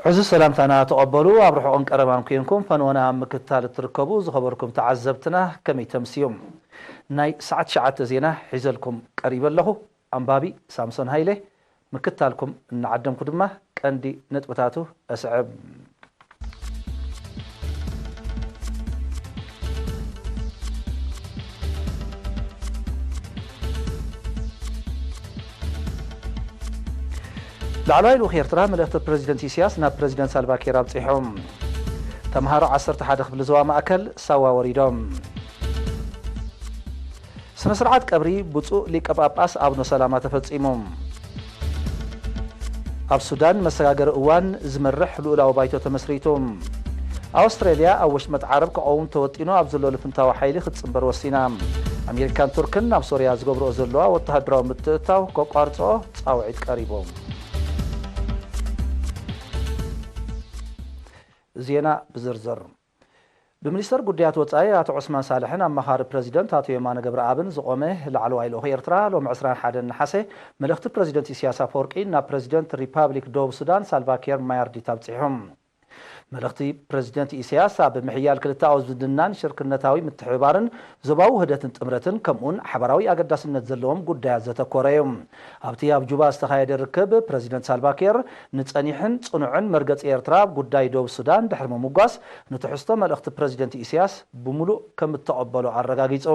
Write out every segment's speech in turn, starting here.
ዕዙዝ ሰላምታና ተቐበሉ። ኣብ ርሑቕን ቀረባን ኮይንኩም ፈንወና ኣብ ምክትታል እትርከቡ ዝኸበርኩም ተዓዘብትና ከመይ ተምስዮም? ናይ ሰዓት ትሽዓተ ዜና ሒዘልኩም ቀሪበ ኣለኹ። ኣንባቢ ሳምሶን ሃይለ፣ ምክትታልኩም እናዓደምኩ ድማ ቀንዲ ነጥብታቱ እስዕብ። ላዕለዋይ ልኡኽ ኤርትራ መልእኽቲ ፕረዚደንት ኢሳያስ ናብ ፕረዚደንት ሳልቫኪር ኣብጺሑ። ተምሃሮ ዓሰርተ ሓደ ክፍሊ ዞባ ማእከል ሳዋ ወሪዶም። ስነ ስርዓት ቀብሪ ብፁዕ ሊቀ ጳጳስ ኣቡነ ሰላማ ተፈጺሙ። ኣብ ሱዳን መሰጋገሪ እዋን ዝመርሕ ልኡላዊ ባይቶ ተመስሪቱ። ኣውስትራልያ ኣብ ወሽመጥ ዓረብ ክቐውም ተወጢኑ ኣብ ዘሎ ልፍንታዊ ሓይሊ ክትጽንበር ወሲና። ኣሜሪካን ቱርክን ናብ ሶርያ ዝገብርኦ ዘለዋ ወተሃደራዊ ምትእትታው ከቋርጽኦ ጻውዒት ቀሪቡ። ዜና ብዝርዝር። ብሚኒስተር ጉዳያት ወጻኢ ኣቶ ዑስማን ሳልሕን ኣማኻሪ ፕረዚደንት ኣቶ የማነ ገብረኣብን ዝቖመ ላዕለዋይ ልኡኽ ኤርትራ ሎሚ ዕስራን ሓደን ነሓሰ መልእኽቲ ፕረዚደንት ኢሳያስ ኣፈወርቂ ናብ ፕረዚደንት ሪፓብሊክ ደቡብ ሱዳን ሳልቫኪር ማያርዲት ኣብጺሑ። መልእኽቲ ፕረዚደንት ኢሳያስ ኣብ ምሕያል ክልተኣዊ ዝምድናን ሽርክነታዊ ምትሕብባርን ዞባዊ ውህደትን ጥምረትን ከምኡውን ሓባራዊ ኣገዳስነት ዘለዎም ጉዳያት ዘተኮረ እዩ። ኣብቲ ኣብ ጁባ ዝተኻየደ ርክብ ፕረዚደንት ሳልቫኪር ንጸኒሕን ጽኑዕን መርገጺ ኤርትራ ኣብ ጉዳይ ደቡብ ሱዳን ድሕሪ ምምጓስ ንትሕዝቶ መልእኽቲ ፕረዚደንት ኢሳያስ ብምሉእ ከም እተቐበሎ ኣረጋጊጹ።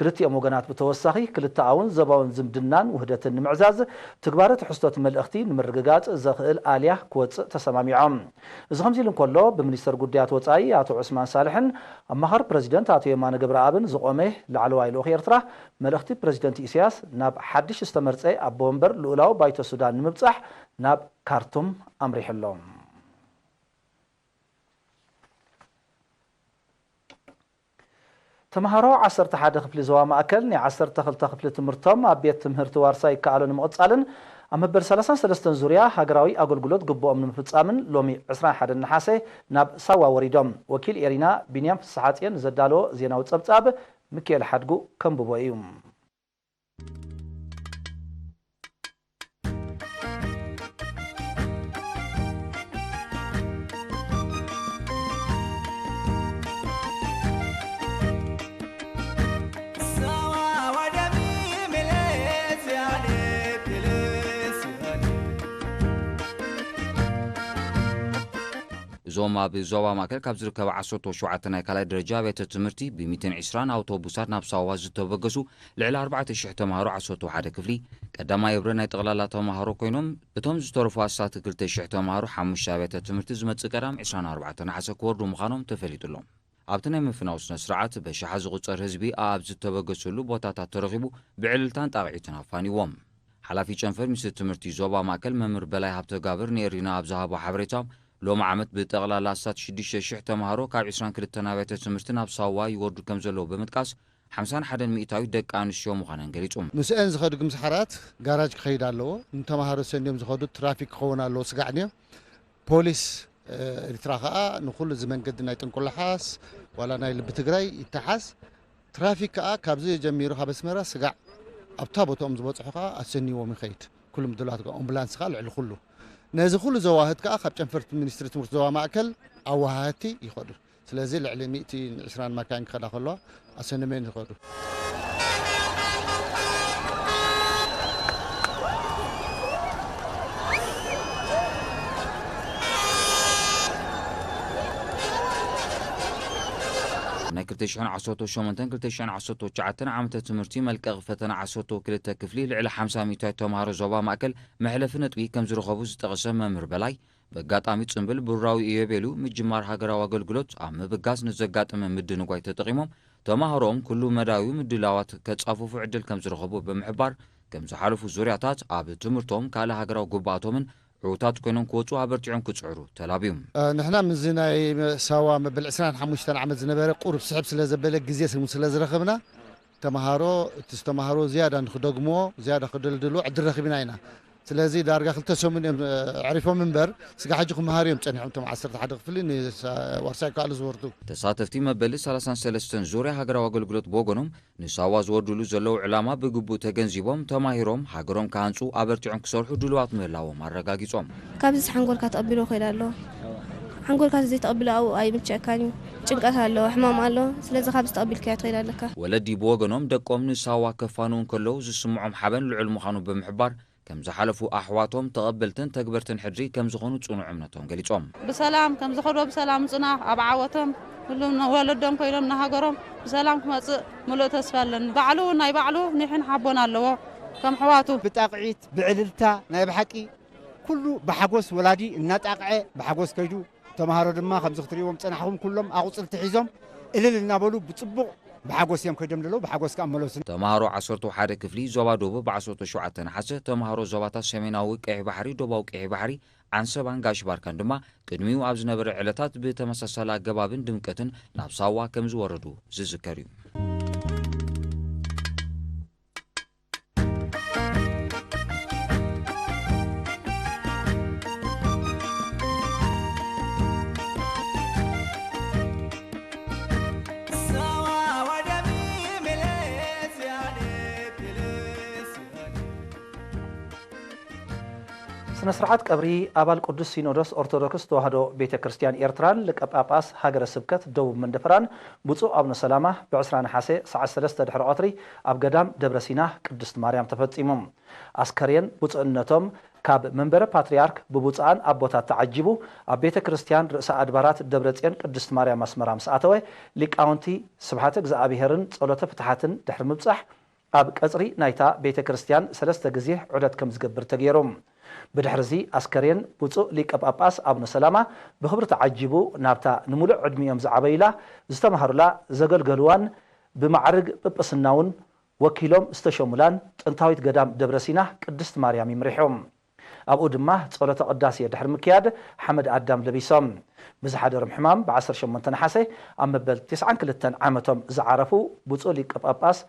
ክልቲኦም ወገናት ብተወሳኺ ክልተኣውን ዞባውን ዝምድናን ውህደትን ንምዕዛዝ ትግባረ ትሕዝቶት መልእኽቲ ንምርግጋጽ ዘኽእል ኣልያ ክወጽእ ተሰማሚዖም። እዚ ከምዚ ኢሉ እንከሎ፣ ብሚኒስተር ጉዳያት ወጻኢ ኣቶ ዑስማን ሳልሕን ኣማኻሪ ፕረዚደንት ኣቶ የማነ ገብረኣብን ዝቖመ ላዕለዋይ ልኡኽ ኤርትራ፣ መልእኽቲ ፕረዚደንት ኢሳያስ ናብ ሓድሽ ዝተመርጸ ኣቦ ወንበር ልኡላዊ ባይቶ ሱዳን ንምብጻሕ ናብ ካርቱም ኣምሪሑ ኣሎ። ተምሃሮ ዓሰርተ ሓደ ክፍሊ ዞባ ማእከል ናይ ዓሰርተ ክልተ ክፍሊ ትምህርቶም ኣብ ቤት ትምህርቲ ዋርሳይ ይከኣሎ ንምቕጻልን ኣብ መበል ሰላሳን ሰለስተን ዙርያ ሃገራዊ ኣገልግሎት ግብኦም ንምፍጻምን ሎሚ ዕስራን ሓደን ነሓሰ ናብ ሳዋ ወሪዶም። ወኪል ኤሪና ቢንያም ፍስሓጽዮን ዘዳለዎ ዜናዊ ጸብጻብ ሚኪኤል ሓድጉ ከንብቦ እዩ። እዞም ኣብ ዞባ ማእከል ካብ ዝርከባ ዓሰርተ ሸውዓተ ናይ ካልኣይ ደረጃ ኣብያተ ትምህርቲ ብሚእትን ዕስራን ኣውቶቡሳት ናብ ሳዋ ዝተበገሱ ልዕሊ ኣርባዕተ ሽሕ ተምሃሮ ዓሰርተ ሓደ ክፍሊ ቀዳማይ እብረ ናይ ጠቕላላ ተምሃሮ ኮይኖም፣ እቶም ዝተረፉ ኣስታት ክልተ ሽሕ ተምሃሮ ሓሙሽተ ኣብያተ ትምህርቲ ዝመጽእ ቀዳም ዕስራን ኣርባዕተን ነሓሰ ክወርዱ ምዃኖም ተፈሊጡ ኣሎ። ኣብቲ ናይ ምፍናው ስነ ስርዓት በሽሓት ዝቑጸር ህዝቢ ኣብ ዝተበገሰሉ ቦታታት ተረኺቡ ብዕልልታን ጣቕዒትን ኣፋንዎም። ሓላፊ ጨንፈር ሚኒስትሪ ትምህርቲ ዞባ ማእከል መምህር በላይ ሃብተጋብር ንኤሪና ኣብ ዝሃቦ ሓበሬታ፣ ሎሚ ዓመት ብጠቕላላ ኣስታት ሽዱሽተ ሽሕ ተምሃሮ ካብ ዕስራን ክልተን ኣብያተ ትምህርቲ ናብ ሳዋ ይወርዱ ከም ዘለዉ ብምጥቃስ፣ ሓምሳን ሓደን ሚእታዊት ደቂ ኣንስትዮ ምዃነን ገሊጹ። ምስአን ዝኸዱ ግምሳሓራት ጋራጅ ክኸይድ ኣለዎ። ንተምሃሮ ሰንዮም ዝኸዱ ትራፊክ ክኸውን ኣለዎ ስጋዕ ድዮም። ፖሊስ፣ እ፣ ኤርትራ ከኣ ንኹሉ እዚ መንገዲ ናይ ጥንቁላሓስ ዋላ ናይ ልቢ ትግራይ ይተሓዝ። ትራፊክ ከኣ ካብዚ ጀሚሩ ካብ ኣስመራ ስጋዕ ኣብታ ቦታኦም ዝበጽሑ ከኣ ኣሰንይዎም ይኸይድ። ኩሉ ምድላዋት ከኣ ኣምቡላንስ ከኣ ልዕሊ ኩሉ። ነዚ ኩሉ ዘዋህድ ከኣ ካብ ጨንፈርቲ ሚኒስትሪ ትምህርቲ ዞባ ማእከል ኣዋሃህድቲ ይኸዱ። ስለዚ ልዕሊ ሚእትን ዕስራን ማካይን ክኸዳ ከለዋ ኣሰንመን ይኸዱ። ናይ ክልተ ሽሕን ዓሰርተ ሸሞንተን ክልተ ሽሕን ዓሰርተ ትሽዓተን ዓመተ ትምህርቲ መልቀቒ ፈተና ዓሰርተ ክልተ ክፍሊ ልዕሊ ሓምሳ ሚእታዊት ተምሃሮ ዞባ ማእከል መሕለፊ ነጥቢ ከም ዝረኸቡ ዝጠቐሰ መምህር በላይ፣ በጋጣሚ ጽምብል ብሩራዊ ኢዮቤሉ ምጅማር ሃገራዊ ኣገልግሎት ኣብ ምብጋስ ንዘጋጠመ ምድንጓይ ተጠቒሞም፣ ተማሃሮኦም ኩሉ መዳያዊ ምድላዋት ከጻፍፉ ዕድል ከም ዝረኸቡ ብምሕባር፣ ከም ዝሓለፉ ዙርያታት ኣብ ትምህርቶም ካልእ ሃገራዊ ግቡኣቶምን ዕዉታት ኮይኖም ክወጹ ኣበርቲዖም ክጽዕሩ ተላብዩ። እ፣ ንሕና ምስዚ ናይ ሳዋ መበል ዕስራን ሓሙሽተን ዓመት ዝነበረ ቁሩብ ስሕብ ስለ ዘበለ ግዜ ስለ ዝረኸብና፣ ተማሃሮ፣ እቲ ዝተማሃሮ ዝያዳ ንክደግምዎ፣ ዝያዳ ክድልድልዎ ዕድል ረኺብና ኢና። ስለዚ ዳርጋ ክልተ ሰሙን እዮም ኣዕሪፎም እምበር፣ ስጋ ሕጂ ክመሃሩ እዮም ጸኒሖም፣ እቶም ዓሰርተ ሓደ ክፍሊ ንዋርሳይ ከኣሉ ዝወርዱ። ተሳተፍቲ መበል ሰላሳን ሰለስተን ዙርያ ሃገራዊ ኣገልግሎት ብወገኖም፣ ንሳዋ ዝወርዱሉ ዘለዉ ዕላማ ብግቡእ ተገንዚቦም፣ ተማሂሮም፣ ሃገሮም ክሃንጹ ኣበርቲዖም ክሰርሑ ድሉዋት ምህላዎም ኣረጋጊጾም። ካብዚስ ሓንጎልካ ተቐቢሎ ከይዳ ኣሎ። ሓንጎልካ ዘይተቐቢሎ ኣብኡ ኣይምችአካን እዩ። ጭንቀት ኣሎ፣ ሕማም ኣሎ። ስለዚ ካብዚ ተቐቢልካዮ ትኸይድ ኣለካ። ወለዲ ብወገኖም፣ ደቆም ንሳዋ ከፋንዉ እንከለዉ ዝስምዖም ሓበን ልዑል ምዃኑ ብምሕባር፣ ከም ዝሓለፉ ኣሕዋቶም ተቐበልትን ተግበርትን ሕድሪ ከም ዝኾኑ ጽኑዕ እምነቶም ገሊጾም። ብሰላም ከም ዝኸዶ ብሰላም ምጹና ኣብ ዓወቶም፣ ኩሉም ወለዶም ኮይኖም ንሃገሮም ብሰላም ክመጽእ ምሉእ ተስፋ ኣለኒ። ባዕሉ እውን ናይ ባዕሉ ኒሕን ሓቦን ኣለዎ ከም ኣሕዋቱ። ብጣቕዒት፣ ብዕልልታ፣ ናይ ብሓቂ ኩሉ ብሓጎስ ወላዲ እናጣቕዐ ብሓጎስ ከይዱ፣ ተምሃሮ ድማ ከምዚ ክትርእይዎም ዝጸናሕኹም ኩሎም ኣቑጽልቲ ሒዞም እልል እናበሉ ብጽቡቕ ብሓጎስ እዮም ከይዶም ዘለዉ፣ ብሓጎስ ከኣ መለሱ። ተምሃሮ ዓሰርተ ሓደ ክፍሊ ዞባ ደቡብ ዓሰርተ ሸውዓተ ነሓሰ፣ ተምሃሮ ዞባታት ሰሜናዊ ቀይሕ ባሕሪ፣ ደቡባዊ ቀይሕ ባሕሪ፣ ዓንሰባን ጋሽ ባርካን ድማ ቅድሚኡ ኣብ ዝነበረ ዕለታት ብተመሳሳሊ ኣገባብን ድምቀትን ናብ ሳዋ ከም ዝወረዱ ዝዝከር እዩ። ስነ ስርዓት ቀብሪ ኣባል ቅዱስ ሲኖዶስ ኦርቶዶክስ ተዋህዶ ቤተ ክርስቲያን ኤርትራን ሊቀ ጳጳስ ሃገረ ስብከት ደቡብ መንደፈራን ብፁዕ ኣቡነ ሰላማ ብ ዕስራ ነሓሰ ሰዓት ሰለስተ ድሕሪ ቀትሪ ኣብ ገዳም ደብረ ሲና ቅድስት ማርያም ተፈጺሙ። ኣስከሬን ብፁዕነቶም ካብ መንበረ ፓትርያርክ ብብፁዓን ኣቦታት ተዓጂቡ ኣብ ቤተ ክርስቲያን ርእሰ ኣድባራት ደብረ ጽዮን ቅድስት ማርያም ኣስመራ ምስ ኣተወ ሊቃውንቲ ስብሐተ እግዚኣብሔርን ጸሎተ ፍትሓትን ድሕሪ ምብጻሕ ኣብ ቀጽሪ ናይታ ቤተ ክርስቲያን ሰለስተ ግዜ ዑደት ከም ዝገብር ተገይሩ። ብድሕርዚ ኣስከሬን ብፁዕ ሊቀ ጳጳስ ኣቡነ ሰላማ ብኽብሪ ተዓጂቡ ናብታ ንምሉእ ዕድሚኦም ዝዓበዩላ፣ ዝተማህሩላ፣ ዘገልገሉዋን ብማዕርግ ጵጵስና እውን ወኪሎም ዝተሸሙላን ጥንታዊት ገዳም ደብረ ሲና ቅድስት ማርያም ይምሪሑ። ኣብኡ ድማ ጸሎተ ቅዳሴ ድሕሪ ምክያድ ሓመድ ኣዳም ለቢሶም። ብዝሓደሮም ሕማም ብ ዓሰርተ ሸሞንተ ነሓሰ ኣብ መበል ተስዓን ክልተን ዓመቶም ዝዓረፉ ብፁዕ ሊቀ ጳጳስ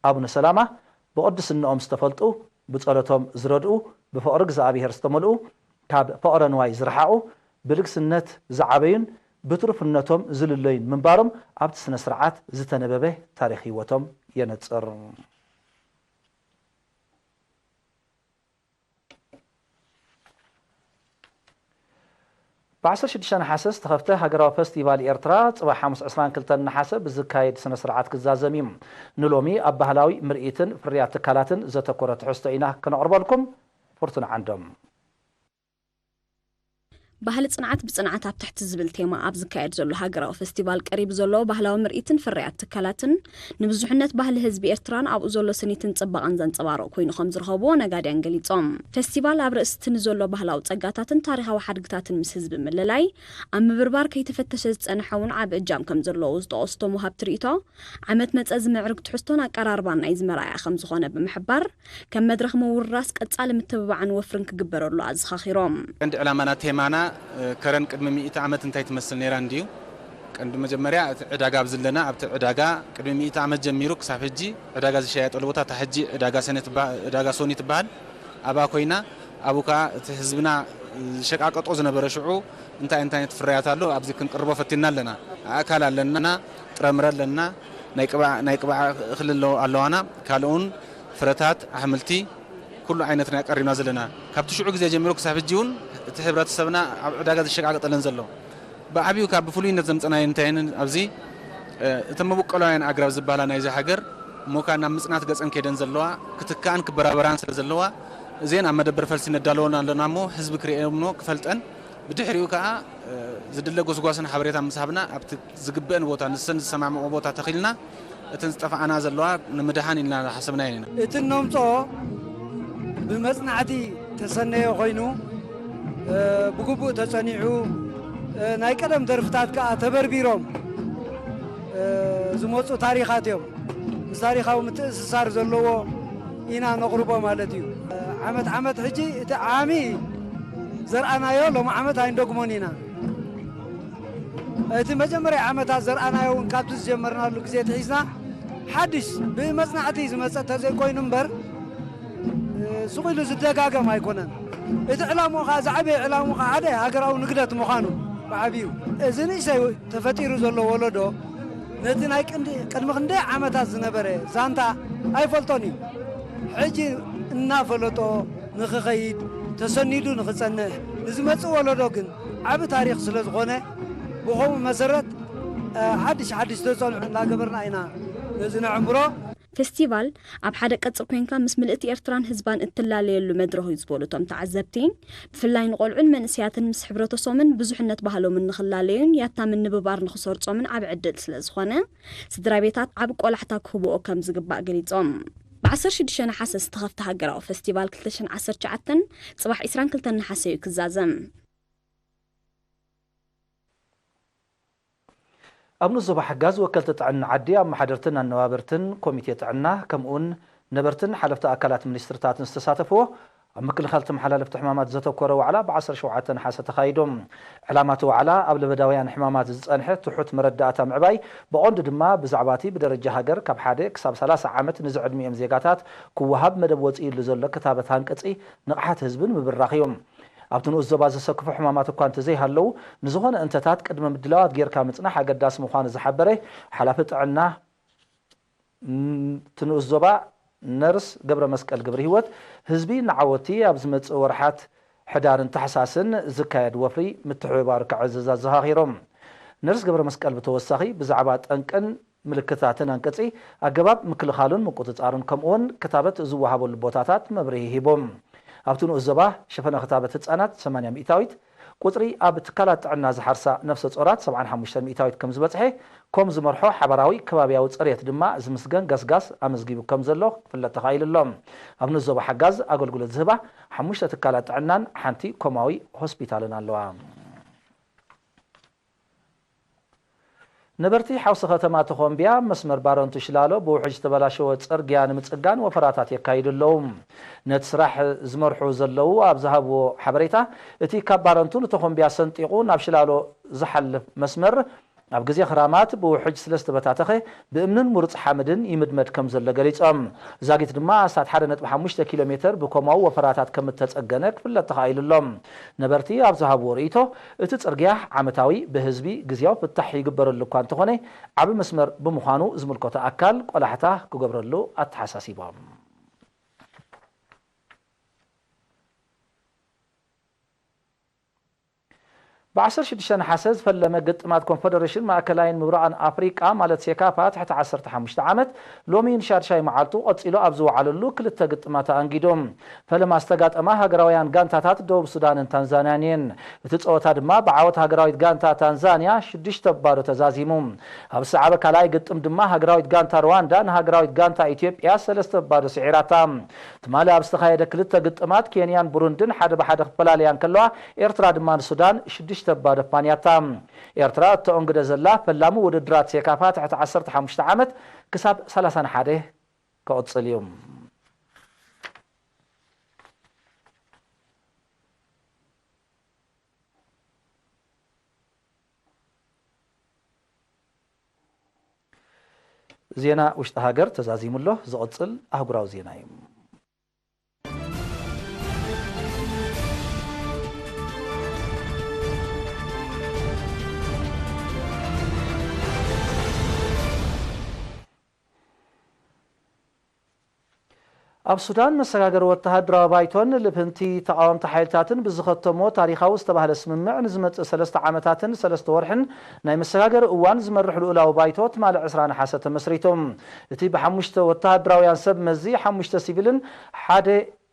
ኣቡነ ሰላማ ብቕድስንኦም ዝተፈልጡ፣ ብጸሎቶም ዝረድኡ፣ ብፍቕሪ እግዚኣብሔር ዝተመልኡ፣ ካብ ፍቕረ ንዋይ ዝረሓቑ፣ ብልግስነት ዝዓበዩን ብትሩፍነቶም ዝልለዩን ምንባሮም ኣብቲ ስነ ስርዓት ዝተነበበ ታሪኽ ህይወቶም የነጽር። ብ ዓሰርተ ሽዱሽተ ነሓሰ ዝተኸፍተ ሃገራዊ ፈስቲቫል ኤርትራ፣ ጽባሕ ሓሙስ ዕስራን ክልተን ነሓሰ ብዝካየድ ስነ ስርዓት ክዛዘም እዩ። ንሎሚ ኣብ ባህላዊ ምርኢትን ፍርያት ትካላትን ዘተኮረ ትሕዝቶ ኢና ክነቕርበልኩም። ፍርቱና ዓንዶም። ባህሊ ጽንዓት ብጽንዓት ኣብ ትሕቲ ዝብል ቴማ ኣብ ዝካየድ ዘሎ ሃገራዊ ፈስቲቫል ቀሪቡ ዘሎ ባህላዊ ምርኢትን ፍርያት ትካላትን፣ ንብዙሕነት ባህሊ ህዝቢ ኤርትራን ኣብኡ ዘሎ ስኒትን ጽባቐን ዘንጸባርቕ ኮይኑ ከም ዝረኸብዎ ነጋድያን ገሊጾም። ፈስቲቫል ኣብ ርእሲ እቲ ንዘሎ ባህላዊ ጸጋታትን ታሪኻዊ ሓድግታትን ምስ ህዝቢ ምልላይ፣ ኣብ ምብርባር ከይተፈተሸ ዝጸንሐ እውን ዓቢ እጃም ከም ዘለዎ ዝጠቐሱ እቶም ወሃብቲ ርእይቶ፣ ዓመት መጸ ዝምዕርግ ትሕዝቶን ኣቀራርባን ናይዚ መርኣያ ከም ዝኾነ ብምሕባር፣ ከም መድረኽ ምውርራስ ቀጻሊ ምትብባዕን ወፍርን ክግበረሉ ኣዘኻኺሮም። ቀንዲ ዕላማና፣ ቴማና፣ እ፣ ከረን ቅድሚ ሚእቲ ዓመት እንታይ ትመስል ነይራ እንድዩ። ቀንዲ መጀመርያ እቲ ዕዳጋ ኣብዚ ኣለና፣ ኣብቲ ዕዳጋ ቅድሚ ሚእቲ ዓመት ጀሚሩ ክሳብ ሕጂ ዕዳጋ ዝሸያየጠሉ ቦታ፣ እታ ሕጂ ዕዳጋ ሰነ ትበሃ-፣ ዕዳጋ ሶኒ ትበሃል፣ ኣብኣ ኮይና፣ ኣብኡ ከኣ እቲ ህዝብና ዝሸቃቀጦ ዝነበረ ሽዑ እንታይ እንታይ ዓይነት ፍርያት ኣሎ፣ ኣብዚ ክንቅርቦ ፈቲንና ኣለና። ኣእካል ኣለና፣ ጥረምረ ኣለና፣ ናይ ቅብዓ፣ ናይ ቅብዓ እኽሊ ኣለዎ-፣ ኣለዋና፣ ካልኡን ፍረታት፣ ኣሕምልቲ፣ ኩሉ ዓይነት ናይ ቀሪብና ዘለና። ካብቲ ሽዑ ግዜ ጀሚሩ ክሳብ ሕጂ እውን እቲ ሕብረተሰብና ኣብ ዕዳጋ ዝሸቃቀጠለን ዘሎ። ብዓቢኡ ካብ ብፍሉይነት ዘምጸናዮ እንታይ ን-፣ ኣብዚ፣ እ፣ እተን መበቆላውያን ኣግራብ ዝበሃላ ናይዚ ሃገር እሞ ከኣ ናብ ምጽናት ገጸን ከይደን ዘለዋ፣ ክትከኣን ክበራበራን ስለ ዘለዋ፣ እዘን ኣብ መደበር ፈልሲ ነዳለወን ኣለና እሞ ህዝቢ ክርእየን እሞ ክፈልጠን፣ ብድሕሪኡ ከኣ፣ እ፣ ዝድለ ጎስጓስን ሓበሬታ ምስ ሃብና ኣብቲ ዝግበአን ቦታ ንሰን ዝሰማምዖ ቦታ ተኺልና እተን ዝጠፍኣና ዘለዋ ንምድሓን ኢልና ዝሓሰብናየን ኢና። እቲ እነምጽኦ ብመጽናዕቲ ተሰነየ ኮይኑ፣ እ፣ ብግቡእ ተጸኒዑ፣ እ፣ ናይ ቀደም ደርፍታት ከኣ ተበርቢሮም፣ እ፣ ዝመጹ ታሪኻት እዮም። ምስ ታሪኻዊ ምትእስሳር ዘለዎ ኢና ነቕርቦ ማለት እዩ። እ፣ ዓመት ዓመት ሕጂ እቲ ዓሚ ዘርኣናዮ ሎም ዓመት ኣይንደግሞን ኢና። እቲ መጀመርያ ዓመታት ዘርኣናዮ እውን ካብቲ ዝጀመርናሉ ግዜ ትሒዝና ሓድሽ ብመጽናዕቲ ዝመጸ ተዘይኮይኑ እምበር፣ እ፣ ስቕ ኢሉ ዝደጋገም ኣይኮነን። እቲ ዕላምኡ ኸዓ፣ ዝዓበየ ዕላምኡ ኸዓ ሓደ ሃገራዊ ንግደት ምዃኑ ብዓብዩ። እዚ ንእሽተይ ተፈጢሩ ዘሎ ወለዶ ነቲ ናይ ቅንዲ-፣ ቅድሚ ክንደይ ዓመታት ዝነበረ ዛንታ ኣይፈልጦን እዩ። ሕጂ እናፈለጦ ንኽኸይድ፣ ተሰኒዱ ንኽጸንሕ፣ ንዝመጽእ ወለዶ ግን ዓቢ ታሪኽ ስለ ዝኾነ፣ ብኸምኡ መሰረት፣ እ፣ ሓድሽ ሓድሽ ተጸንዑ እናገበርና ኢና ነዚ ነዕምሮ። ፌስቲቫል ኣብ ሓደ ቅጽሪ ኮንካ ምስ ምልእቲ ኤርትራን ህዝባን እትላለየሉ መድረኽ እዩ ዝበሉ እቶም ተዓዘብቲ፣ ብፍላይ ንቆልዑን መንእሰያትን ምስ ሕብረተሶምን ብዙሕነት ባህሎምን ንኽላለዩን ያታ ምንብባር ንኽሰርጾምን ዓቢ ዕድል ስለ ዝኾነ፣ ስድራ ቤታት ዓቢ ቆላሕታ ክህብኦ ከም ዝግባእ ገሊጾም። ብ ዓሰርተ ሽዱሽተ ነሓሰ ዝተኸፍተ ሃገራዊ ፌስቲቫል ክልተ ሽሕን ዓሰርተ ትሽዓተን ጽባሕ ዕስራን ክልተን ነሓሰ እዩ ክዛዘም። ኣብ ንኡስ ዞባ ሓጋዝ ወከልቲ ጥዕና ዓዲ፣ ኣመሓደርትን ኣነባበርትን ኮሚቴ ጥዕና፣ ከምኡውን ነበርትን ሓለፍቲ ኣካላት ሚኒስትርታትን ዝተሳተፍዎ ኣብ ምክልኻል ተመሓላለፍቲ ሕማማት ዘተኮረ ዋዕላ ብ ዓሰርተ ሸውዓተ ነሓሰ ተኻይዱ። ዕላማ እቲ ዋዕላ ኣብ ለበዳውያን ሕማማት ዝጸንሐ ትሑት መረዳእታ ምዕባይ፣ ብቐንዱ ድማ ብዛዕባ እቲ ብደረጃ ሃገር ካብ ሓደ ክሳብ ሰላሳ ዓመት ንዝዕድሚኦም ዜጋታት ክወሃብ መደብ ወጺኡሉ ዘሎ ክታበት ሃንቀጺ ንቕሓት ህዝቢ ንምብራኽ እዩ። ኣብቲ ንኡስ ዞባ ዘሰክፉ ሕማማት እኳ እንተዘይሃለዉ፣ ንዝኾነ እንተታት ቅድመ ምድላዋት ጌርካ ምጽናሕ ኣገዳሲ ምዃኑ ዝሓበረ ሓላፊ ጥዕና፣ ም-፣ እቲ ንኡስ ዞባ ነርስ ገብረ መስቀል ገብረ ህይወት፣ ህዝቢ ንዓወቲ ኣብ ዝመጽእ ወርሓት ሕዳርን ታሕሳስን ዝካየድ ወፍሪ ምትሕብባሩ ከዕዝዝ ኣዘኻኺሮም። ነርስ ገብረ መስቀል ብተወሳኺ ብዛዕባ ጠንቅን ምልክታትን ኣንቅጺ፣ ኣገባብ ምክልኻሉን ምቁጽጻሩን፣ ከምኡውን ክታበት ዝወሃበሉ ቦታታት መብርሂ ሂቦም። ኣብቲ ንኡስ ዞባ ሸፈነ ክታበት ህጻናት ሰማንያ ሚእታዊት፣ ቁጽሪ ኣብ ትካላት ጥዕና ዝሓርሳ ነፍሰ ጾራት ሰብዓን ሓሙሽተን ሚእታዊት ከም ዝበጽሐ፣ ኮም ዝመርሖ ሓባራዊ ከባብያዊ ጽሬት ድማ ዝምስገን ገስጋስ ኣመዝጊቡ ከም ዘሎ ክፍለጥ ተኻኢሉ ኣሎ። ኣብ ንኡስ ዞባ ሓጋዝ ኣገልግሎት ዝህባ ሓሙሽተ ትካላት ጥዕናን ሓንቲ ኮማዊ ሆስፒታልን ኣለዋ። ነበርቲ ሓውሲ ከተማ ተኾምቢያ መስመር ባረንቱ ሽላሎ ብውሕጅ ዝተበላሸወ ጽርግያ ንምጽጋን ወፈራታት የካይዱ ኣለዉ። ነቲ ስራሕ ዝመርሑ ዘለዉ ኣብ ዝሃብዎ ሓበሬታ፣ እቲ ካብ ባረንቱ ንተኾምቢያ ሰንጢቑ ናብ ሽላሎ ዝሓልፍ መስመር ኣብ ግዜ ክራማት ብውሕጅ ስለ ዝተበታተኸ ብእምንን ምሩጽ ሓመድን ይምድመድ ከም ዘሎ ገሊጾም። ዛጊት ድማ ኣስታት ሓደ ነጥቢ ሓሙሽተ ኪሎ ሜተር ብኮማዊ ወፈራታት ከም እተጸገነ ክፍለጥ ተኻኢሉ ኣሎ። ነበርቲ ኣብ ዝሃብዎ ርእይቶ፣ እቲ ጽርግያ ዓመታዊ ብህዝቢ ግዝያዊ ፍታሕ ይግበረሉ እኳ እንተኾነ፣ ዓቢ መስመር ብምዃኑ ዝምልከቶ ኣካል ቆላሕታ ክገብረሉ ኣተሓሳሲቦም። ብ ዓሰርተ ሽዱሽተ ነሓሰ ዝፈለመ ግጥማት ኮንፈደሬሽን ማእከላይን ምብራቕን ኣፍሪቃ ማለት ሴካፋ ትሕቲ ዓሰርተ ሓሙሽተ ዓመት ሎሚ ንሻድሻይ መዓልቱ ቀጺሉ ኣብ ዝወዓለሉ ክልተ ግጥማት ኣኣንጊዱ። ፈለማ ዝተጋጠማ ሃገራውያን ጋንታታት ደቡብ ሱዳንን ታንዛንያን እየን። እቲ ጸወታ ድማ ብዓወት ሃገራዊት ጋንታ ታንዛንያ ሽዱሽተ ባዶ ተዛዚሙ። ኣብ ዝሰዓበ ካልኣይ ግጥም ድማ ሃገራዊት ጋንታ ሩዋንዳ ንሃገራዊት ጋንታ ኢትዮጵያ ሰለስተ ባዶ ስዒራታ። ትማሊ ኣብ ዝተኻየደ ክልተ ግጥማት ኬንያን ብሩንድን ሓደ ብሓደ ክፈላለያ እንከለዋ፣ ኤርትራ ድማ ንሱዳን ሽዱሽተ ባዶ ፋንያታ። ኤርትራ እተኦንግደ ዘላ ፈላሚ ውድድራት ሴካፋ ትሕቲ ዓሰርተ ሓሙሽተ ዓመት ክሳብ ሰላሳን ሓደ ክቕጽል እዩ። ዜና ውሽጢ ሃገር ተዛዚሙ ኣሎ። ዝቕጽል ኣህጉራዊ ዜና እዩ። ኣብ ሱዳን መሰጋገሪ ወተሃደራዊ ባይቶን ልፍንቲ ተቓወምቲ ሓይልታትን ብዝኸተሞ ታሪኻዊ ዝተባህለ ስምምዕ ንዝመጽእ ሰለስተ ዓመታትን ሰለስተ ወርሕን ናይ መሰጋገሪ እዋን ዝመርሕ ልኡላዊ ባይቶ ትማሊ ዕስራ ነሓሰ ተመስሪቱ። እቲ ብሓሙሽተ ወተሃደራውያን ሰብ መዚ፣ ሓሙሽተ ሲቪልን ሓደ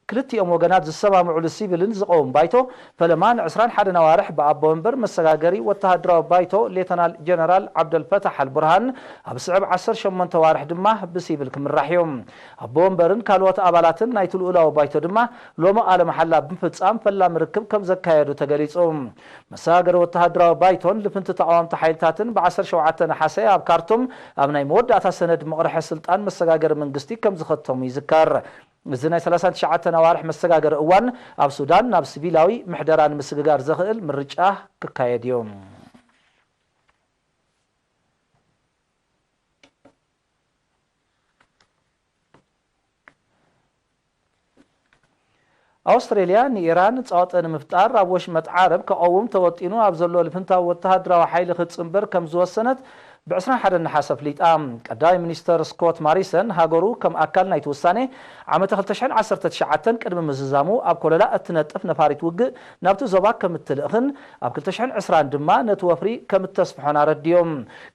ክልቲኦም ወገናት ዝሰማምዑሉ ሲቪልን ዝቐውም ባይቶ፣ ፈለማ ንዕስራን ሓደን ኣዋርሕ ብኣቦ ወንበር መሰጋገሪ ወተሃደራዊ ባይቶ ሌተናል ጀነራል ዓብደልፈታሕ ኣልቡርሃን፣ ኣብ ስዕብ ዓሰርተ ሸሞንተ ኣዋርሕ ድማ ብሲቪል ክምራሕ እዩ። ኣቦ ወንበርን ካልኦት ኣባላትን ናይቲ ልኡላዊ ባይቶ ድማ ሎሚ ቃለ መሓላ ብምፍጻም ፈላሚ ርክብ ከም ዘካየዱ ተገሊጹ። መሰጋገሪ ወተሃደራዊ ባይቶን ልፍንቲ ተቓወምቲ ሓይልታትን ብ ዓሰርተ ሸውዓተ ነሓሰ ኣብ ካርቱም ኣብ ናይ መወዳእታ ሰነድ ምቕርሐ ስልጣን መሰጋገሪ መንግስቲ ከም ዝኸተሙ ይዝከር። እዚ ናይ ሰላሳን ትሽዓተን ኣዋርሕ መሰጋገሪ እዋን ኣብ ሱዳን ናብ ሲቪላዊ ምሕደራ ንምስግጋር ዘኽእል ምርጫ ክካየድ እዩ። ኣውስትሬልያ ንኢራን ጸቕጢ ንምፍጣር ኣብ ወሽመጥ ዓረብ ክቐውም ተወጢኑ ኣብ ዘሎ ልፍንታዊ ወተሃደራዊ ሓይሊ ክትጽንበር ከም ዝወሰነት ብ ዕስራን ሓደን ነሓሰ ኣፍሊጣ። ቀዳማይ ሚኒስተር ስኮት ማሪሰን፣ ሃገሩ ከም ኣካል ናይቲ ውሳኔ ዓመተ ክልተ ሽሕን ዓሰርተ ትሽዓተን ቅድሚ ምዝዛሙ ኣብ ኮለላ እትነጥፍ ነፋሪት ውግእ ናብቲ ዞባ ከም እትልእኽን ኣብ ክልተ ሽሕን ዕስራን ድማ ነቲ ወፍሪ ከም እተስፍሖን ኣረዲኦም።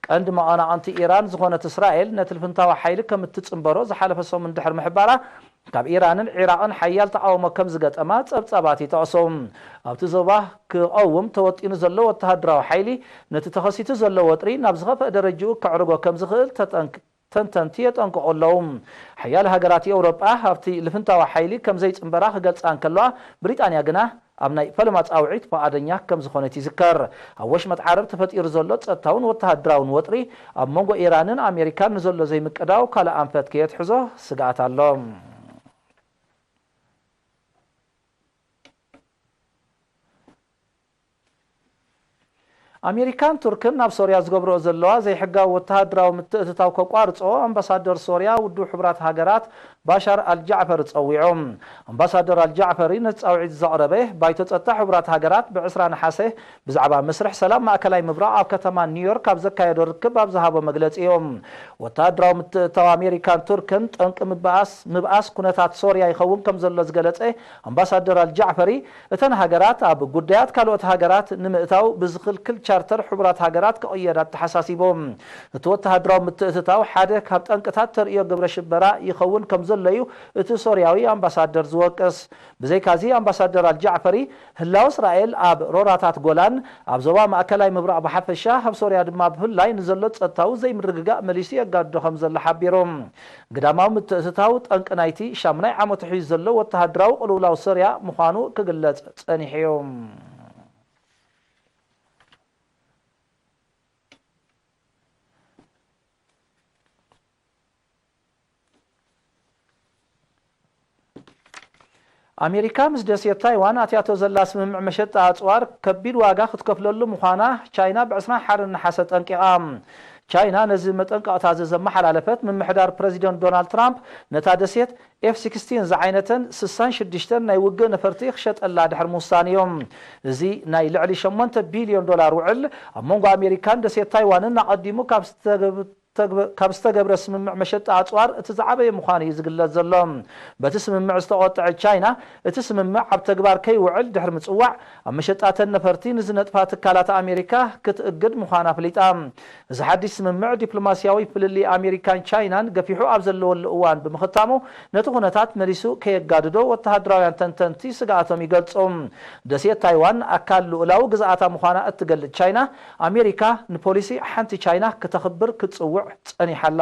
ቀንዲ መቐናቕንቲ ኢራን ዝኾነት እስራኤል ነቲ ልፍንታዊ ሓይሊ ከም እትጽንበሮ ዝሓለፈ ሰሙን ድሕሪ ምሕባራ፣ ካብ ኢራንን ዒራቕን ሓያል ተቓውሞ ከም ዝገጠማ ጸብጻባት ይጠቕሱ። ኣብቲ ዞባ ክቐውም ተወጢኑ ዘሎ ወተሃደራዊ ሓይሊ፣ ነቲ ተኸሲቱ ዘሎ ወጥሪ ናብ ዝኸፍአ ደረጃኡ ከዕርጎ ከም ዝኽእል ተጠንክ-፣ ተንተንቲ የጠንቅቑ ኣለዉ። ሓያለ ሃገራት ኤውሮጳ ኣብቲ ልፍንታዊ ሓይሊ ከም ዘይጽንበራ ክገልጻ እንከለዋ፣ ብሪጣንያ ግና ኣብ ናይ ፈለማ ጻውዒት ፍቓደኛ ከም ዝኾነት ይዝከር። ኣብ ወሽመጥ ዓረብ ተፈጢሩ ዘሎ ጸጥታውን ወተሃደራውን ወጥሪ፣ ኣብ መንጎ ኢራንን ኣሜሪካን ንዘሎ ዘይምቅዳው ካልእ ኣንፈት ከየትሕዞ ስግኣት ኣሎ። ኣሜሪካን ቱርክን ናብ ሶርያ ዝገብርኦ ዘለዋ ዘይሕጋዊ ወተሃደራዊ ምትእትታው ከቋርጾ ኣምባሳደር ሶርያ ውድብ ሕቡራት ሃገራት ባሻር ኣልጃዕፈሪ ጸዊዑ። ኣምባሳደር ኣልጃዕፈሪ ነቲ ጻውዒት ዘቕረበ፣ ባይቶ ጸጥታ ሕቡራት ሃገራት ብ ዕስራ ነሓሰ ብዛዕባ መስርሕ ሰላም ማእከላይ ምብራቕ ኣብ ከተማ ኒውዮርክ ኣብ ዘካየዶ ርክብ ኣብ ዝሃቦ መግለጺ እዩ። ወተሃደራዊ ምትእትታው ኣሜሪካን ቱርክን ጠንቂ ምብኣስ፣ ምብኣስ ኩነታት ሶርያ ይኸውን ከም ዘሎ ዝገለጸ ኣምባሳደር ኣልጃዕፈሪ፣ እተን ሃገራት ኣብ ጉዳያት ካልኦት ሃገራት ንምእታው ብዝኽልክል ቻርተር ሕቡራት ሃገራት ክቕየዳ ተሓሳሲቡ። እቲ ወተሃደራዊ ምትእትታው ሓደ ካብ ጠንቅታት ተርእዮ ግብረ ሽበራ ይኸውን ከም ዘሎ እዩ እቲ ሶርያዊ ኣምባሳደር ዝወቅስ። ብዘይካዚ ኣምባሳደር ኣልጃዕፈሪ፣ ህላው እስራኤል ኣብ ሮራታት ጎላን ኣብ ዞባ ማእከላይ ምብራቕ ብሓፈሻ፣ ኣብ ሶርያ ድማ ብፍላይ ንዘሎ ጸጥታዊ ዘይምርግጋእ መሊሱ የጋድዶ ከም ዘሎ ሓቢሩ። ግዳማዊ ምትእትታው ጠንቂ ናይቲ ሻሙናይ ዓመቱ ሒዙ ዘሎ ወተሃደራዊ ቅልውላው ሶርያ ምዃኑ ክግለጽ ጸኒሑ እዩ። ኣሜሪካ ምስ ደሴት ታይዋን ኣትያቶ ዘላ ስምምዕ መሸጣ ኣጽዋር ከቢድ ዋጋ ክትከፍለሉ ምዃና ቻይና ብ ዕስራን ሓደን ነሓሰ ጠንቂቓ። ቻይና ነዚ መጠንቀቕታ እዚ ዘመሓላለፈት፣ ምምሕዳር ፕረዚደንት ዶናልድ ትራምፕ ነታ ደሴት ኤፍ ሲክስቲን ዝዓይነተን ስሳን ሽዱሽተን ናይ ውግእ ነፈርቲ ክሸጠላ ድሕሪ ምውሳኑ እዩ። እዚ ናይ ልዕሊ ሸሞንተ ቢልዮን ዶላር ውዕል፣ ኣብ መንጎ ኣሜሪካን ደሴት ታይዋንን ኣቐዲሙ ካብ ዝተገብ-፣ ተግበ-፣ ካብ ዝተገብረ ስምምዕ መሸጣ ኣጽዋር እቲ ዝዓበየ ምዃኑ እዩ ዝግለጽ ዘሎ። በቲ ስምምዕ ዝተቖጥዐት ቻይና፣ እቲ ስምምዕ ኣብ ተግባር ከይውዕል ድሕሪ ምጽዋዕ፣ ኣብ መሸጣተን ነፈርቲ ንዝነጥፋ ትካላት ኣሜሪካ ክትእግድ ምዃና ኣፍሊጣ። እዚ ሓድሽ ስምምዕ፣ ዲፕሎማስያዊ ፍልልይ ኣሜሪካን ቻይናን ገፊሑ ኣብ ዘለወሉ እዋን ብምኽታሙ፣ ነቲ ኩነታት መሊሱ ከየጋድዶ ወተሃደራውያን ተንተንቲ ስግኣቶም ይገልጹ። ደሴት ታይዋን ኣካል ልኡላዊ ግዝኣታ ምዃና እትገልጽ ቻይና፣ ኣሜሪካ ንፖሊሲ ሓንቲ ቻይና ክተኽብር ክትጽውዕ ጸኒሓ ኣላ።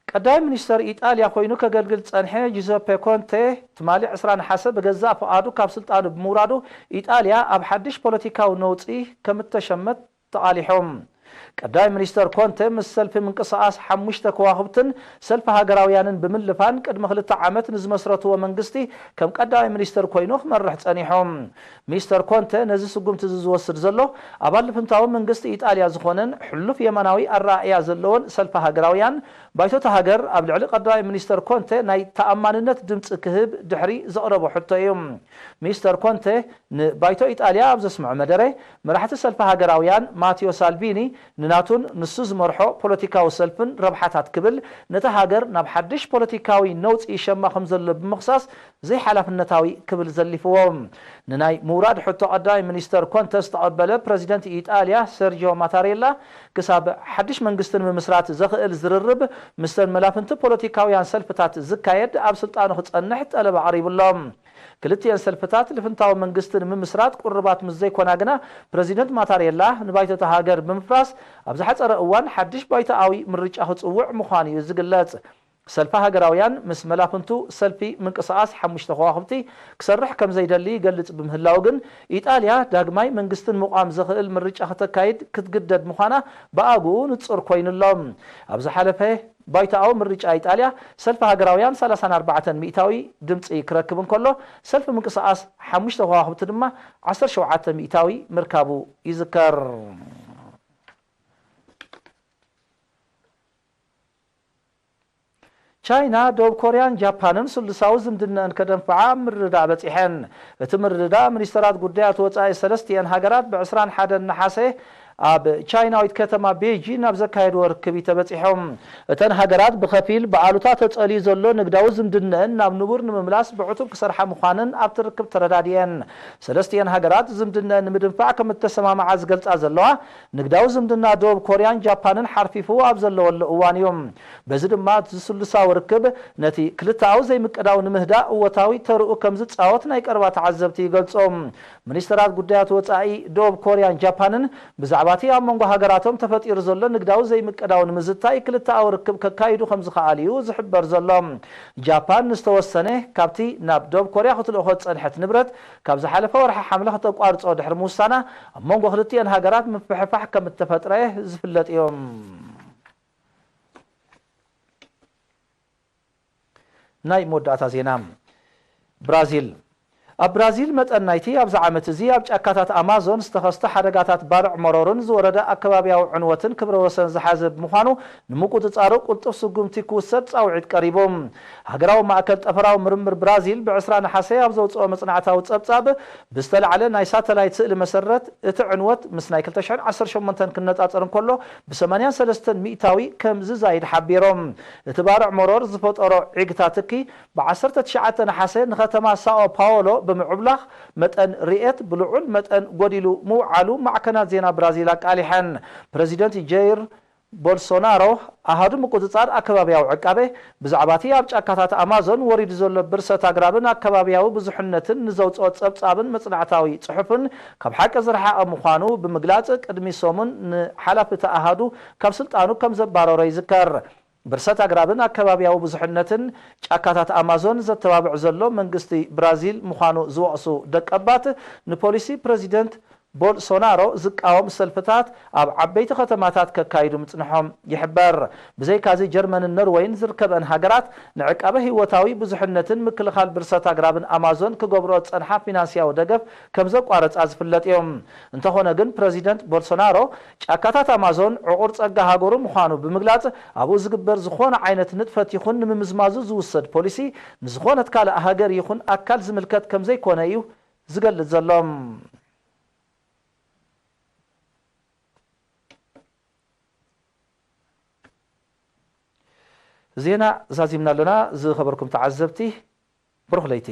ቀዳማይ ሚኒስተር ኢጣልያ ኮይኑ ከገልግል ዝጸንሐ ጁዘፔ ኮንቴ፣ ትማሊ ዕስራ ነሓሰ ብገዛእ ፍቓዱ ካብ ስልጣኑ ብምውራዱ፣ ኢጣልያ ኣብ ሓድሽ ፖለቲካዊ ነውጺ ከም እተሸመት ተቓሊሖም። ቀዳማይ ሚኒስተር ኮንተ ምስ ሰልፊ ምንቅስቓስ ሓሙሽተ ከዋኽብትን ሰልፊ ሃገራውያንን ብምልፋን ቅድሚ ክልተ ዓመት ንዝመስረትዎ መንግስቲ ከም ቀዳማይ ሚኒስተር ኮይኑ ክመርሕ ጸኒሖም። ሚስተር ኮንተ ነዚ ስጉምቲ እዚ ዝወስድ ዘሎ፣ ኣባል ልፍንታዊ መንግስቲ ኢጣልያ ዝኾነን ሕሉፍ የማናዊ ኣረኣእያ ዘለዎን ሰልፊ ሃገራውያን፣ ባይቶ እታ ሃገር ኣብ ልዕሊ ቀዳማይ ሚኒስተር ኮንተ ናይ ተኣማንነት ድምጺ ክህብ ድሕሪ ዘቕረቦ ሕቶ እዩ። ሚስተር ኮንተ ንባይቶ ኢጣልያ ኣብ ዘስምዖ መደረ፣ መራሕቲ ሰልፊ ሃገራውያን ማቴዮ ሳልቪኒ ንናቱን ንሱ ዝመርሖ ፖለቲካዊ ሰልፍን ረብሓታት ክብል፣ ነታ ሃገር ናብ ሓድሽ ፖለቲካዊ ነውጺ ይሸማ ከም ዘሎ ብምኽሳስ፣ ዘይሓላፍነታዊ ክብል ዘሊፍዎ። ንናይ ምውራድ ሕቶ ቀዳማይ ሚኒስተር ኮንተ ዝተቐበለ ፕረዚደንት ኢጣልያ ሰርጂዮ ማታሬላ፣ ክሳብ ሓድሽ መንግስቲ ንምምስራት ዘኽእል ዝርርብ ምስተን መላፍንቲ ፖለቲካውያን ሰልፍታት ዝካየድ ኣብ ስልጣኑ ክጸንሕ ጠለብ ኣቕሪቡ ኣሎ። ክልቲኤን ሰልፍታት ልፍንታዊ መንግስቲ ንምምስራት ቅሩባት ምስ ዘይኮና ግና፣ ፕረዚደንት ማታሬላ ንባይቶ እታ ሃገር ብምፍራስ ኣብ ዝሓጸረ እዋን ሓድሽ ባይቶኣዊ ምርጫ ክጽውዕ ምዃኑ እዩ ዝግለጽ። ሰልፊ ሃገራውያን ምስ መላፍንቱ ሰልፊ ምንቅስቓስ ሓሙሽተ ከዋኽብቲ ክሰርሕ ከም ዘይደሊ ይገልጽ ብምህላው ግን፣ ኢጣልያ ዳግማይ መንግስቲ ንምቋም ዘኽእል ምርጫ ከተካይድ ክትግደድ ምዃና ብኣግኡ ንጹር ኮይኑ ኣሎ። ኣብ ዝሓለፈ ባይቶኣዊ ምርጫ ኢጣልያ፣ ሰልፊ ሃገራውያን ሰላሳን ኣርባዕተን ሚእታዊ ድምጺ ክረክብ እንከሎ፣ ሰልፊ ምንቅስቓስ ሓሙሽተ ከዋኽብቲ ድማ ዓሰርተ ሸውዓተ ሚእታዊ ምርካቡ ይዝከር። ቻይና፣ ደቡብ ኮርያን ጃፓንን ስሉሳዊ ዝምድነአን ከደንፍዓ ምርድዳእ በጺሐን። እቲ ምርድዳእ፣ ሚኒስተራት ጉዳያት ወጻኢ ሰለስቲኤን ሃገራት ብ ዕስራን ሓደን ነሓሰ ኣብ ቻይናዊት ከተማ ቤጂን ኣብ ዘካየድዎ ርክብ እዩ ተበጺሖም። እተን ሃገራት ብኸፊል ብኣሉታ ተጸልዩ ዘሎ ንግዳዊ ዝምድነአን ናብ ንቡር ንምምላስ ብዕቱብ ክሰርሓ ምዃነን ኣብቲ ርክብ ተረዳዲኤን። ሰለስቲኤን ሃገራት ዝምድነአን ንምድንፋዕ ከም እተሰማምዓ ዝገልጻ ዘለዋ፣ ንግዳዊ ዝምድና ደቡብ ኮርያን ጃፓንን ሓርፊፉ ኣብ ዘለወሉ እዋን እዩ። በዚ ድማ፣ እቲ ስሉሳዊ ርክብ ነቲ ክልተኣዊ ዘይምቅዳው ንምህዳእ እወታዊ ተርኡ ከም ዝጻወት ናይ ቀረባ ተዓዘብቲ ይገልጹ። ሚኒስተራት ጉዳያት ወጻኢ ደቡብ ኮርያን ጃፓንን ብዛዕባ እቲ ኣብ መንጎ ሃገራቶም ተፈጢሩ ዘሎ ንግዳዊ ዘይምቅዳው ንምዝታይ ክልተኣዊ ርክብ ከካይዱ ከም ዝኸኣሉ እዩ ዝሕበር ዘሎ። ጃፓን ንዝተወሰነ ካብቲ ናብ ደቡብ ኮርያ ክትልእኾ ዝጸንሐት ንብረት ካብ ዝሓለፈ ወርሒ ሓምለ ክተቋርጾ ድሕሪ ምውሳና፣ ኣብ መንጎ ክልቲኤን ሃገራት ምፍሕፋሕ ከም እተፈጥረ ዝፍለጥ እዩ። ናይ መወዳእታ ዜና። ብራዚል። ኣብ ብራዚል፣ መጠን ናይቲ ኣብዚ ዓመት እዚ ኣብ ጫካታት ኣማዞን ዝተኸስተ ሓደጋታት ባርዕ መሮርን ዝወረደ ኣከባብያዊ ዕንወትን ክብረ ወሰን ዝሓዘ ብምዃኑ፣ ንምቁጽጻሩ ቅልጡፍ ስጉምቲ ክውሰድ ጻውዒት ቀሪቡ። ሃገራዊ ማእከል ጠፈራዊ ምርምር ብራዚል ብ ዕስራ ነሓሰ ኣብ ዘውጽኦ መጽናዕታዊ ጸብጻብ፣ ብዝተላዕለ ናይ ሳተላይት ስእሊ መሰረት፣ እቲ ዕንወት ምስ ናይ ክልተ ሽሕን ዓሰርተ ሸሞንተን ክነጻጸር እንከሎ፣ ብ ሰማንያን ሰለስተን ሚእታዊ ከም ዝዛይድ ሓቢሮም። እቲ ባርዕ መሮር ዝፈጠሮ ዒግታ ትኪ፣ ብ ዓሰርተ ትሽዓተ ነሓሰ ንከተማ ሳኦ ፓውሎ ብምዕብላኽ፣ መጠን ርኤት ብልዑል መጠን ጎዲሉ ምውዓሉ ማዕከናት ዜና ብራዚል ኣቃሊሐን። ፕረዚደንት ጀይር ቦልሶናሮ፣ ኣሃዱ ምቁጽጻር ኣከባብያዊ ዕቃበ፣ ብዛዕባ እቲ ኣብ ጫካታት ኣማዞን ወሪዱ ዘሎ ብርሰት ኣግራብን ኣከባብያዊ ብዙሕነትን ንዘውጽኦ ጸብጻብን መጽናዕታዊ ጽሑፍን ካብ ሓቂ ዝረሓቐ ምዃኑ ብምግላጽ፣ ቅድሚ ሰሙን ንሓላፊ እቲ ኣሃዱ ካብ ስልጣኑ ከም ዘባረሮ ይዝከር። ብርሰት ኣግራብን ኣከባብያዊ ብዙሕነትን ጫካታት ኣማዞን ዘተባብዕ ዘሎ መንግስቲ ብራዚል ምዃኑ ዝወቕሱ ደቀባት፣ ንፖሊሲ ፕረዚደንት ቦልሶናሮ ዝቃወም ሰልፍታት ኣብ ዓበይቲ ከተማታት ከካይዱ ምጽንሖም ይሕበር። ብዘይካዚ፣ ጀርመንን ኖርወይን ዝርከበን ሃገራት ንዕቃበ ህይወታዊ ብዙሕነትን ምክልኻል ብርሰት ኣግራብን ኣማዞን ክገብርኦ ዝጸንሓ ፊናንስያዊ ደገፍ ከም ዘቋረጻ ዝፍለጥ እዩ። እንተኾነ ግን፣ ፕረዚደንት ቦልሶናሮ ጫካታት ኣማዞን ዕቑር ጸጋ ሃገሩ ምዃኑ ብምግላጽ፣ ኣብኡ ዝግበር ዝኾነ ዓይነት ንጥፈት ይኹን ንምምዝማዙ ዝውሰድ ፖሊሲ ንዝኾነት ካልእ ሃገር ይኹን ኣካል ዝምልከት ከም ዘይኮነ እዩ ዝገልጽ ዘሎ። ዜና ዛዚምና ኣለና። ዝኸበርኩም ተዓዘብቲ፣ ብሩኽ ለይቲ።